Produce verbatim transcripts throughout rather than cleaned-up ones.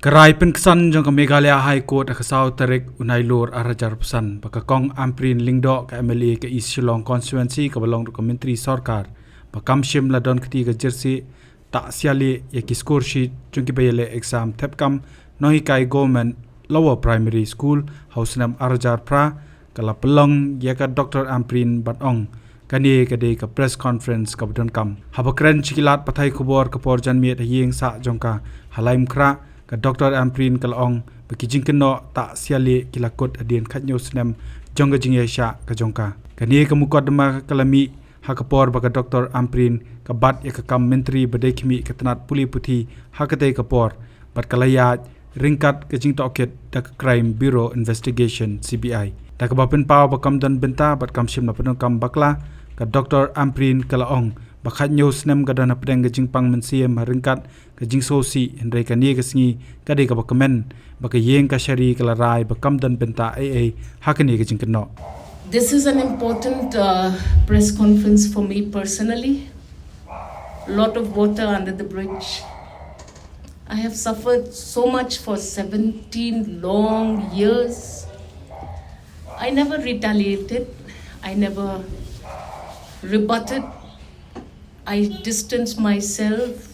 Ka rai pynksan jong ka Meghalaya High Court ha ka saw tarik u Nailur ar hajar phew san, ba ka Kong Ampareen Lyngdoh, ka M L A ka East Shillong Constituency, kaba long ruh ka Myntri Sorkar, ba kam shym la don kti ka jyrsieh tah sialieh ïa ki score sheet jong kiba ïaleh exam thep kam nonghikai Government Lower Primary School ha u snem ar hajar phra, ka la pynlong ïa ka Doctor Ampareen bad ong kane ka dei ka press conference kaba donkam. Haba kren sha ki lad pathai khubor ka por janmiet ha ïing sah jong ka ha Laitumkhrah, ka Doctor Ampareen ka la ong ba ki jingkynnoh tah sialieh ki la kut hadien khathynñiew snem jong ka jingïaishah ka jong ka. Kane ka mukotduma ka la mih ha ka por ba ka Doctor Ampareen ka bat ïa ka kam Myntri ba dei khmih ka tnat pule puthi ha katei ka por, bad ka la ïaid ryngkat ka jingtohkit da ka Crime Bureau Investigation, C B I. Da kaba pynpaw ba kam don bynta bad kam shym la pyndonkam bakla, ka Doctor Ampareen ka la ong ba khathynñiew snem ka don hapdeng ka jingpang mynsiem ha ryngkat ka jingsngewsih, hynrei kane ka sngi ka dei kaba kmen ba ka ïing kashari ka la rai ba kam don bynta ei ei ha kane ka jingkynnoh. This is an important uh, press conference for me personally. Lot of water under the bridge. I have suffered so much for seventeen long years. I never retaliated. I never rebutted. I distanced myself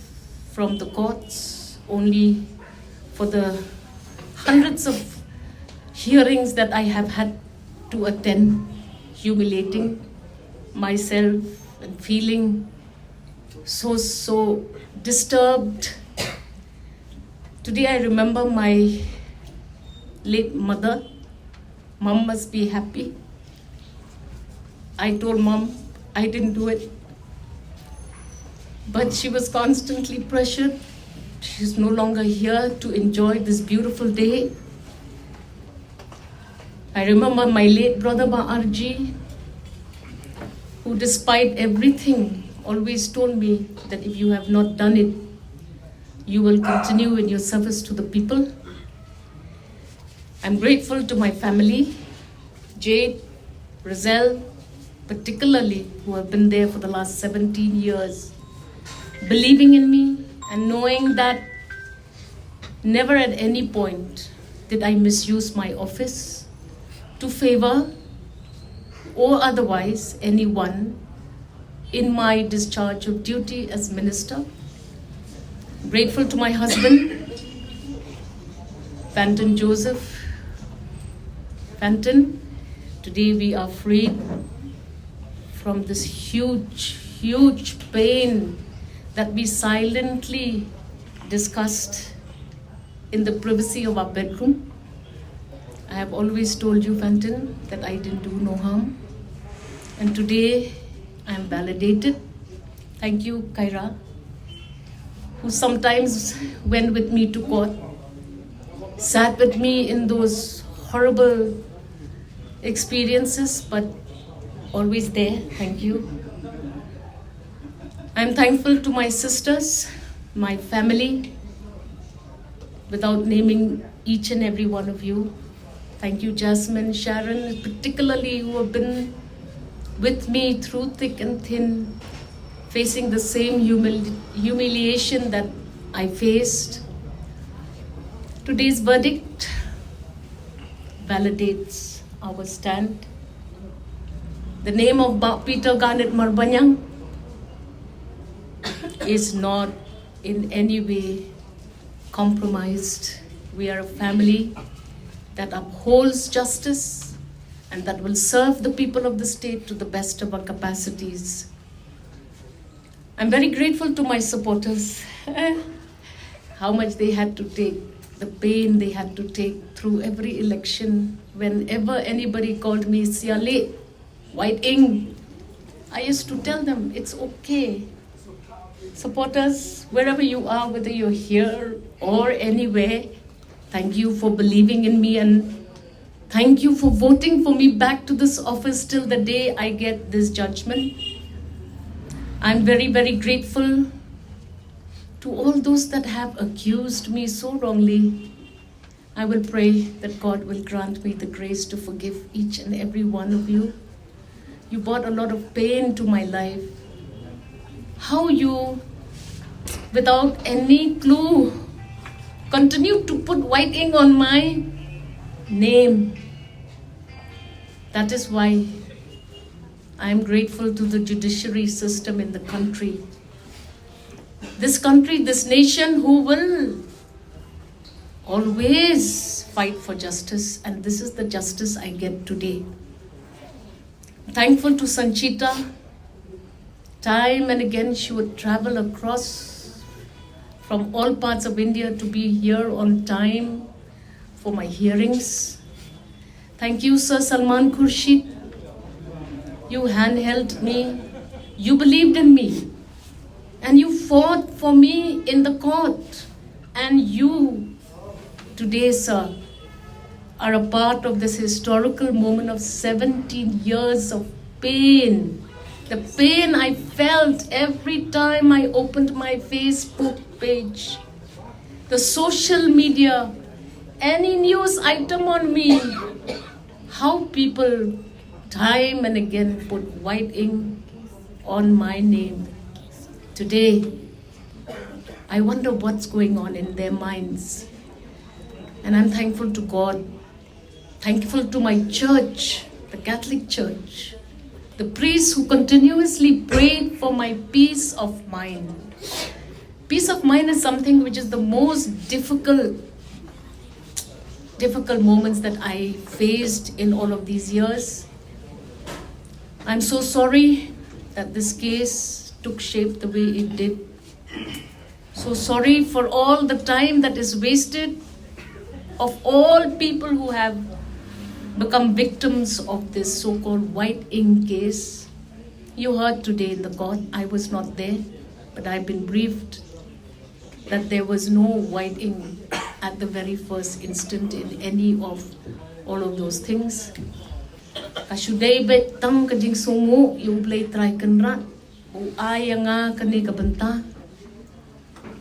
from the courts only for the hundreds of hearings that I have had to attend, humiliating myself and feeling so, so disturbed. Today I remember my late mother. Mom must be happy. I told Mom I didn't do it. But she was constantly pressured. She's no longer here to enjoy this beautiful day. I remember my late brother Ba R G, who, despite everything, always told me that if you have not done it, you will continue in your service to the people. I'm grateful to my family, Jade, Roselle, particularly, who have been there for the last seventeen years, believing in me and knowing that never at any point did I misuse my office to favor or otherwise anyone in my discharge of duty as minister. Grateful to my husband, Fantin Joseph. Fantin, today we are freed from this huge, huge pain that we silently discussed in the privacy of our bedroom. I have always told you, Fantin, that I didn't do no harm. And today, I am validated. Thank you, Kaira, who sometimes went with me to court, sat with me in those horrible experiences, but always there. Thank you. I'm thankful to my sisters, my family, without naming each and every one of you. Thank you, Jasmine, Sharon, particularly, who have been with me through thick and thin, facing the same humil- humiliation that I faced. Today's verdict validates our stand. The name of Bah Peter Garnet Marbaniang is not in any way compromised. We are a family that upholds justice and that will serve the people of the state to the best of our capacities. I'm very grateful to my supporters. How much they had to take, the pain they had to take through every election. Whenever anybody called me Siale, White Ink, I used to tell them, "It's okay." Supporters, wherever you are, whether you're here or anywhere, thank you for believing in me and thank you for voting for me back to this office till the day I get this judgment. I'm very, very grateful to all those that have accused me so wrongly. I will pray that God will grant me the grace to forgive each and every one of you. You brought a lot of pain to my life. How you, without any clue, continue to put white ink on my name. That is why I am grateful to the judiciary system in the country. This country, this nation, who will always fight for justice, and this is the justice I get today. Thankful to Sanchita. Time and again, she would travel across from all parts of India to be here on time for my hearings. Thank you, Sir Salman Khurshid. You handheld me. You believed in me. And you fought for me in the court. And you, today, sir, are a part of this historical moment of seventeen years of pain. The pain I felt every time I opened my Facebook page, the social media, any news item on me, how people time and again put white ink on my name. Today, I wonder what's going on in their minds. And I'm thankful to God, thankful to my church, the Catholic Church, the priests who continuously prayed for my peace of mind. Peace of mind is something which is the most difficult, difficult moments that I faced in all of these years. I'm so sorry that this case took shape the way it did. So sorry for all the time that is wasted of all people who have become victims of this so-called white ink case. You heard today in the court, I was not there, but I've been briefed that there was no white ink at the very first instant in any of all of those things. Ka shu dei beit tang ka jingsngew ïa U Blei Trai Kynrad, u ai ïa nga kane ka bynta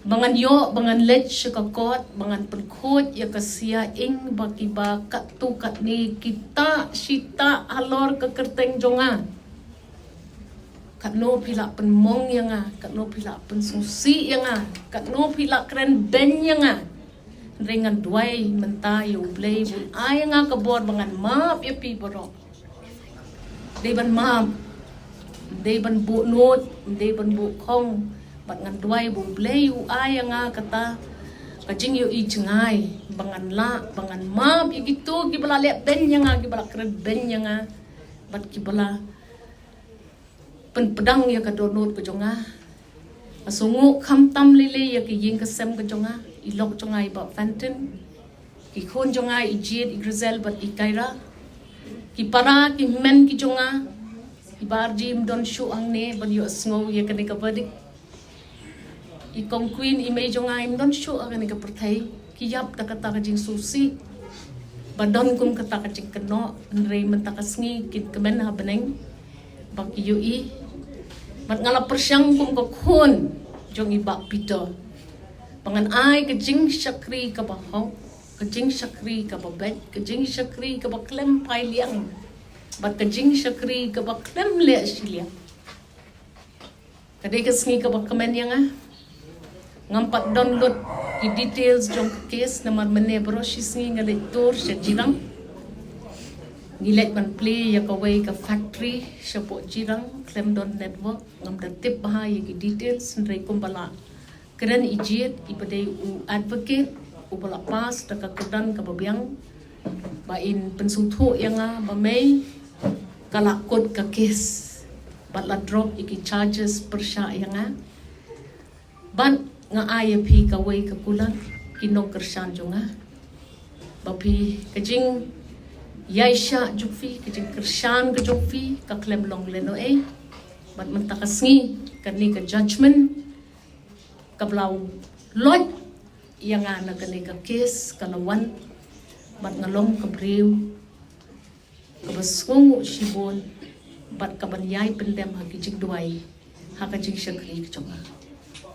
ba ngan ïoh, ba ngan leit sha ka kot, ba ngan pynkhuid ïa ka sia ink ba kiba katto katne ki tah shi tah halor ka kyrteng jong nga. Katno phi lah pynmong ïa nga, katno phi lah pynsngewsih ïa nga, katno phi lah kren beiñ ïa nga. Hynrei ngan duwai mynta ïa U Blei ba un ai ïa nga ka bor ba ngan map ïa phi baroh. Dei ban map, dei ban buh nud, dei ban buh khong. Bad ngan duwai ba U Blei u ai ïa nga kata ka jingïohi jngai ba ngan lah, ba ngan map ïa kito kiba la leh beiñ ïa nga, kiba la kren beiñ ïa nga, bad kiba la pynpdang ïa ka dohnud ka jong nga. Nga sngew khamtam lei lei ïa ka ïing ka sem ka jong nga, i lok jong nga i Bah Fenton, ki khun jong nga i Jied, i Grizel bad i Kyra, ki para ki hynmen ki jong nga, i Bah Arji im don shuh hangne ban ïohsngew ïa kane ka verdict. I Kong Queen, i mei jong nga im don shuh ha kane ka pyrthei. Ki ïap da kata ka jingsngewsih ba don kum kata ka jingkynnoh, hynrei mynta ka sngi kin kmen ha bneng ba ki ïohi. Bad nga la pyrshang kum ka khun jong i Bah Peter ba ngan ai ka jingshakri kaba hok, ka jingshakri kaba beit, ka jingshakri kaba khlem phai liang, bad ka jingshakri kaba khlem leh shiliang. Ka dei ka sngi kaba kmen ïa nga. Ngam pat don lut ki details jong ka case namar mynne baroh shi sngi nga leit tour sha Jirang. Ngi leit ban plie ïa kawei ka factory shapoh Jirang, khlem don network, ngam da tip bha ïa ki details, hynrei kumba la kren i Jied, iba dei u advocate uba la pass da ka kyrdan kaba biang, ba in pynsngewthuh ïa nga ba mei ka la kut ka case bad la drop ïa ki charges pyrshah ïa nga. Bad nga ai ïa phi kawei ka kular, ki nongkyrshan jong nga, ba phi, ka jingïaishah jong phi, ka jingkyrshan ka jong phi ka khlem long lehnohei. Bad mynta ka sngi kane ka judgment kaba la loit ïa nga na kane ka case ka la wan, bad nga long ka briew kaba sngewnguh shibun bad kaban ïai pyndem ha ki jingduwai ha ka jingshakri ka jong nga,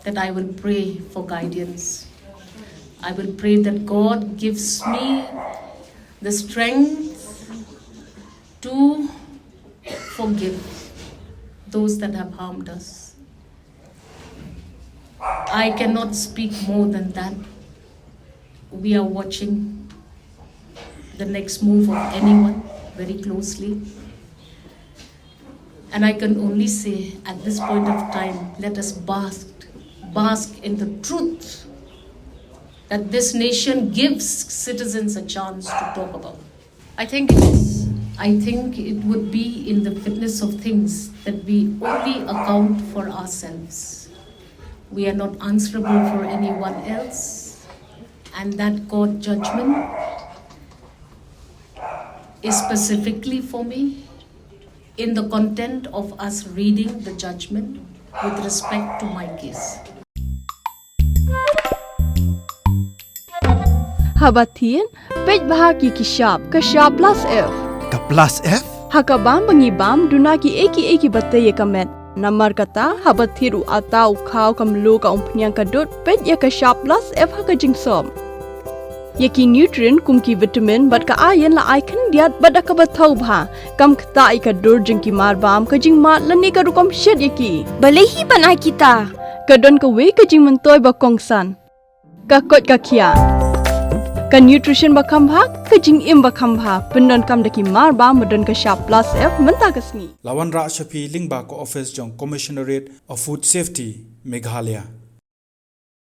that I will pray for guidance. I will pray that God gives me the strength to forgive those that have harmed us. I cannot speak more than that. We are watching the next move of anyone very closely. And I can only say at this point of time, let us bask, bask in the truth that this nation gives citizens a chance to talk about. I think it is. I think it would be in the fitness of things that we only account for ourselves. We are not answerable for anyone else. And that court judgment is specifically for me in the content of us reading the judgment with respect to my case. Haba thied, peit bha ki ki shap, ka shap plus F. Ka plus F? Ha ka bam ba ngi bam, duna ki ei ki ei ki ba tei ïa ka met. Namar kata, haba thied u ata u khaw ka mluh ka umphniang ka dud, peit ïa ka shap plus F ha ka jingsop. Ïa ki nutrient kum ki vitamin bad ka iron la ai khyndiat bad da kaba thaw bha. Kam ktah ïa ka dur jong ki mar bam, ka jingmad lane ka rukom shet ïa ki. Balei hi ban ai kita? Ka don kawei ka jingmyntoi ba kongsan. Ka koit ka khiah. Ka nutrition ba kham bha, ka jingim ba kham bha. Pyndonkam da ki mar bam ba don ka shap plus F mynta ka sngi. La wanrah sha phi lyngba ka office jong Commissionerate of Food Safety, Meghalaya.